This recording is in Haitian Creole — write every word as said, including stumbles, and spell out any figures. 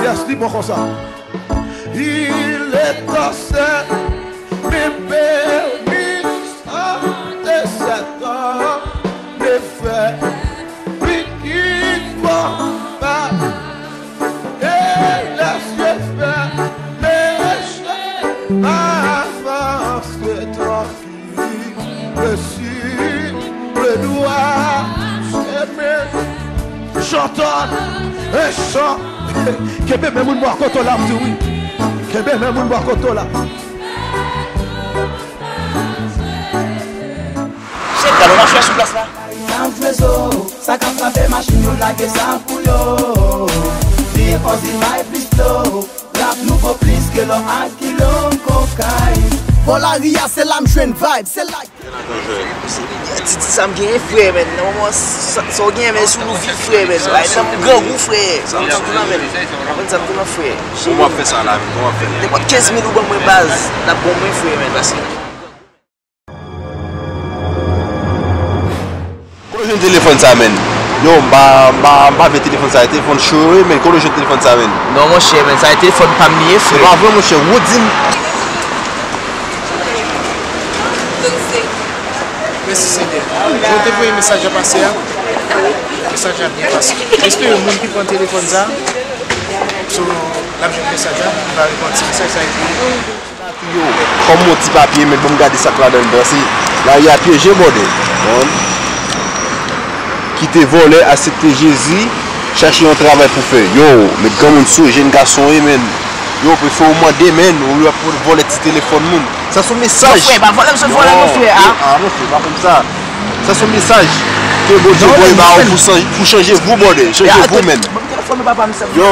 Yes, li bon konsa. Il est ancien, mes permissions de cet homme me fait lui qui croit pas et laisse faire mes chemins avance tranquille. Le sud, le noir, Chantal, e chan. Kenbe men moun bò kote w la, m di wi. Kenbe men moun bò kote w la. Se gade w ap fè sou plas la. Sa k frape machin yo lage sa pou yo. Veye fòs di may plis dlo. Rap nouvo plis ke lò ak kilo kokayin. Bò lari a se la m jwenn vibe, se la. Ti, ti sa m genyen frè, men. Nan moman sa, sa w genyen, men sou nou viv frè, men. Bay nan grangou frè. Sa m tou nan men. Aprann sa m tou nan frè. Kòman w ap fè sa la, men? Kòman w ap fè? Nenpòt kenz mil ou ban mwen baz, n ap bon mwen frè, men. Paske Kote w jwenn telefòn sa, menn? Yo, m pa, m pa, m pa vle telefòn sa, telefòn cho yo ye, menn. Kote w jwenn telefòn sa, menn? Non, monchè, menn, sa e telefòn pa m li ye, frè. Se pa vre, monchè, ou di m. Mèsi, Senyè. Bon, te voye mesaj la pase a. Mesaj la byen pase. M espere moun ki pran telefòn sa, so, l ap jwenn mesaj la, li va reponn ti mesaj sa epi. Yo, kòm yon ti papye, men ban m gade sa k ladan l, paske lari a pyeje, brother. Konprann? Kite vòlè, aksepte Jezi, chache yon travay pou fè. Yo, met granmoun sou, jèn gason ye, men. Yo, prefere w mande, men, olye w ap vòlè ti telefòn moun. Sa se yon mesaj. Non, frè, pa vòlè, m sot vòlè, non, frè, a. Ah, non, frè, pa konn sa. Sa se yon mesaj ke Bondye voye ba ou pou chanje, pou chanje vou, brother. Chanje vou, men. Yo.